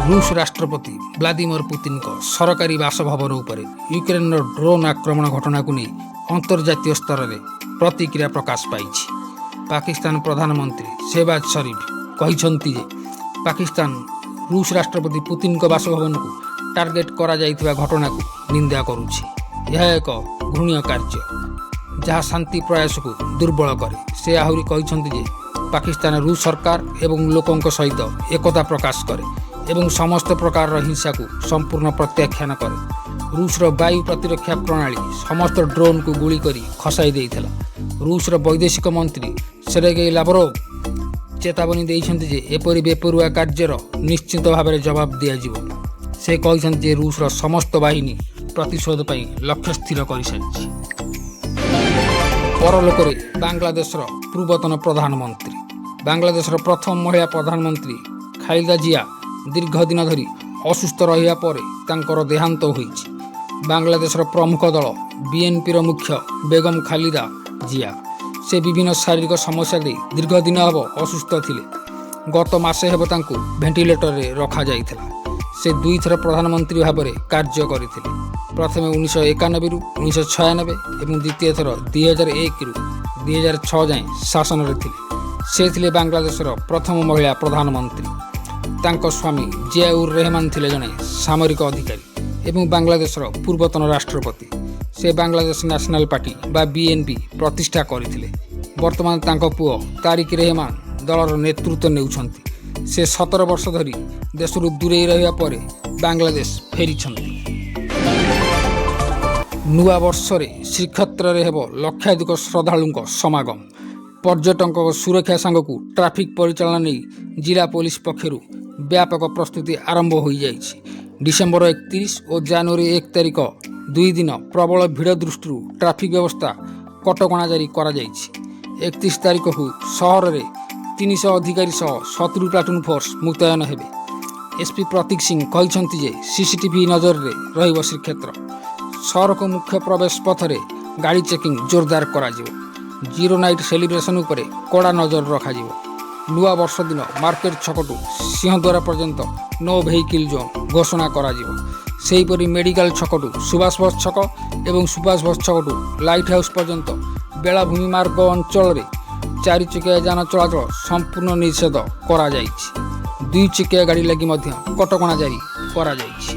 ରୁଷ ରାଷ୍ଟ୍ରପତି ଭ୍ଲାଦିମିର ପୁତିନଙ୍କ ସରକାରୀ ବାସଭବନ ଉପରେ ୟୁକ୍ରେନର ଡ୍ରୋନ୍ ଆକ୍ରମଣ ଘଟଣାକୁ ନେଇ ଅନ୍ତର୍ଜାତୀୟ ସ୍ତରରେ ପ୍ରତିକ୍ରିୟା ପ୍ରକାଶ ପାଇଛି। ପାକିସ୍ତାନ ପ୍ରଧାନମନ୍ତ୍ରୀ ଶେହବାଜ ଶରୀଫ କହିଛନ୍ତି ଯେ ପାକିସ୍ତାନ ରୁଷ ରାଷ୍ଟ୍ରପତି ପୁତିନଙ୍କ ବାସଭବନକୁ ଟାର୍ଗେଟ କରାଯାଇଥିବା ଘଟଣାକୁ ନିନ୍ଦା କରୁଛି। ଏହା ଏକ ଘୃଣ୍ୟ କାର୍ଯ୍ୟ, ଯାହା ଶାନ୍ତି ପ୍ରୟାସକୁ ଦୁର୍ବଳ କରେ। ସେ ଆହୁରି କହିଛନ୍ତି ଯେ ପାକିସ୍ତାନ ରୁଷ ସରକାର ଏବଂ ଲୋକଙ୍କ ସହିତ ଏକତା ପ୍ରକାଶ କରେ ଏବଂ ସମସ୍ତ ପ୍ରକାରର ହିଂସାକୁ ସମ୍ପୂର୍ଣ୍ଣ ପ୍ରତ୍ୟାଖ୍ୟାନ କରେ। ରୁଷର ବାୟୁ ପ୍ରତିରକ୍ଷା ପ୍ରଣାଳୀ ସମସ୍ତ ଡ୍ରୋନ୍କୁ ଗୁଳି କରି ଖସାଇ ଦେଇଥିଲା। ରୁଷର ବୈଦେଶିକ ମନ୍ତ୍ରୀ ସେରେଗେଇ ଲାଭରୋଭ ଚେତାବନୀ ଦେଇଛନ୍ତି ଯେ ଏପରି ବେପରୁଆ କାର୍ଯ୍ୟର ନିଶ୍ଚିତ ଭାବରେ ଜବାବ ଦିଆଯିବ। ସେ କହିଛନ୍ତି ଯେ ରୁଷର ସମସ୍ତ ବାହିନୀ ପ୍ରତିଶୋଧ ପାଇଁ ଲକ୍ଷ୍ୟ ସ୍ଥିର କରିସାରିଛି। ପରଲୋକରେ ବାଂଲାଦେଶର ପୂର୍ବତନ ପ୍ରଧାନମନ୍ତ୍ରୀ। ବାଂଲାଦେଶର ପ୍ରଥମ ମହିଳା ପ୍ରଧାନମନ୍ତ୍ରୀ ଖାଲିଦା ଜିଆ ଦୀର୍ଘ ଦିନ ଧରି ଅସୁସ୍ଥ ରହିବା ପରେ ତାଙ୍କର ଦେହାନ୍ତ ହୋଇଛି। ବାଂଲାଦେଶର ପ୍ରମୁଖ ଦଳ ବିଏନପିର ମୁଖ୍ୟ ବେଗମ ଖାଲିଦା ଜିଆ। ସେ ବିଭିନ୍ନ ଶାରୀରିକ ସମସ୍ୟା ଦେଇ ଦୀର୍ଘ ଦିନ ହେବ ଅସୁସ୍ଥ ଥିଲେ। ଗତ ମାସେ ହେବ ତାଙ୍କୁ ଭେଣ୍ଟିଲେଟରରେ ରଖାଯାଇଥିଲା। ସେ ଦୁଇଥର ପ୍ରଧାନମନ୍ତ୍ରୀ ଭାବରେ କାର୍ଯ୍ୟ କରିଥିଲେ। ପ୍ରଥମେ 1991ରୁ 1996 ଏବଂ ଦ୍ୱିତୀୟ ଥର 2001ରୁ 2006 ଯାଏଁ ଶାସନରେ ଥିଲେ। ସେ ଥିଲେ ବାଂଲାଦେଶର ପ୍ରଥମ ମହିଳା ପ୍ରଧାନମନ୍ତ୍ରୀ। ତାଙ୍କ ସ୍ୱାମୀ ଜିଆଉର ରେହମାନ ଥିଲେ ଜଣେ ସାମରିକ ଅଧିକାରୀ ଏବଂ ବାଂଲାଦେଶର ପୂର୍ବତନ ରାଷ୍ଟ୍ରପତି। ସେ ବାଂଲାଦେଶ ନ୍ୟାସନାଲ ପାର୍ଟି ବା ବିଏନପି ପ୍ରତିଷ୍ଠା କରିଥିଲେ। ବର୍ତ୍ତମାନ ତାଙ୍କ ପୁଅ ତାରିକ ରେହମାନ ଦଳର ନେତୃତ୍ୱ ନେଉଛନ୍ତି। ସେ 17 ବର୍ଷ ଧରି ଦେଶରୁ ଦୂରେଇ ରହିବା ପରେ ବାଂଲାଦେଶ ଫେରିଛନ୍ତି। ନୂଆ ବର୍ଷରେ ଶ୍ରୀକ୍ଷେତ୍ରରେ ହେବ ଲକ୍ଷାଧିକ ଶ୍ରଦ୍ଧାଳୁଙ୍କ ସମାଗମ। ପର୍ଯ୍ୟଟକଙ୍କ ସୁରକ୍ଷା ସାଙ୍ଗକୁ ଟ୍ରାଫିକ୍ ପରିଚାଳନା ନେଇ ଜିଲ୍ଲା ପୋଲିସ ପକ୍ଷରୁ ବ୍ୟାପକ ପ୍ରସ୍ତୁତି ଆରମ୍ଭ ହୋଇଯାଇଛି। ଡିସେମ୍ବର 31 ଓ ଜାନୁଆରୀ 1 ତାରିଖ 2 ଦିନ ପ୍ରବଳ ଭିଡ଼ ଦୃଷ୍ଟିରୁ ଟ୍ରାଫିକ୍ ବ୍ୟବସ୍ଥା କଟକଣା ଜାରି କରାଯାଇଛି। 31 ତାରିଖକୁ ସହରରେ 300 ଅଧିକାରୀ ସହ 70 ପ୍ଲାଟୁନ୍ ଫୋର୍ସ ମୁତୟନ ହେବେ। ଏସ୍ପି ପ୍ରତୀକ ସିଂ କହିଛନ୍ତି ଯେ ସିସିଟିଭି ନଜରରେ ରହିବ ଶ୍ରୀକ୍ଷେତ୍ର। ସହରକୁ ମୁଖ୍ୟ ପ୍ରବେଶ ପଥରେ ଗାଡ଼ି ଚେକିଂ ଜୋରଦାର କରାଯିବ। ଜିରୋ ନାଇଟ୍ ସେଲିବ୍ରେସନ୍ ଉପରେ କଡ଼ା ନଜର ରଖାଯିବ। ନୂଆ ବର୍ଷ ଦିନ ମାର୍କେଟ ଛକଠୁ ସିଂହଦ୍ୱାର ପର୍ଯ୍ୟନ୍ତ ନୋ ଭେହିକିଲ୍ ଜୋନ୍ ଘୋଷଣା କରାଯିବ। ସେହିପରି ମେଡ଼ିକାଲ ଛକଠୁ ସୁଭାଷ ବୋଷ ଛକ ଏବଂ ସୁଭାଷ ବୋଷ ଛକଠୁ ଲାଇଟ୍ ହାଉସ୍ ପର୍ଯ୍ୟନ୍ତ ବେଳାଭୂମି ମାର୍ଗ ଅଞ୍ଚଳରେ ଚାରିଚକିଆ ଯାନ ଚଳାଚଳ ସମ୍ପୂର୍ଣ୍ଣ ନିଷେଧ କରାଯାଇଛି। ଦୁଇ ଚକିଆ ଗାଡ଼ି ଲାଗି ମଧ୍ୟ କଟକଣା ଜାରି କରାଯାଇଛି।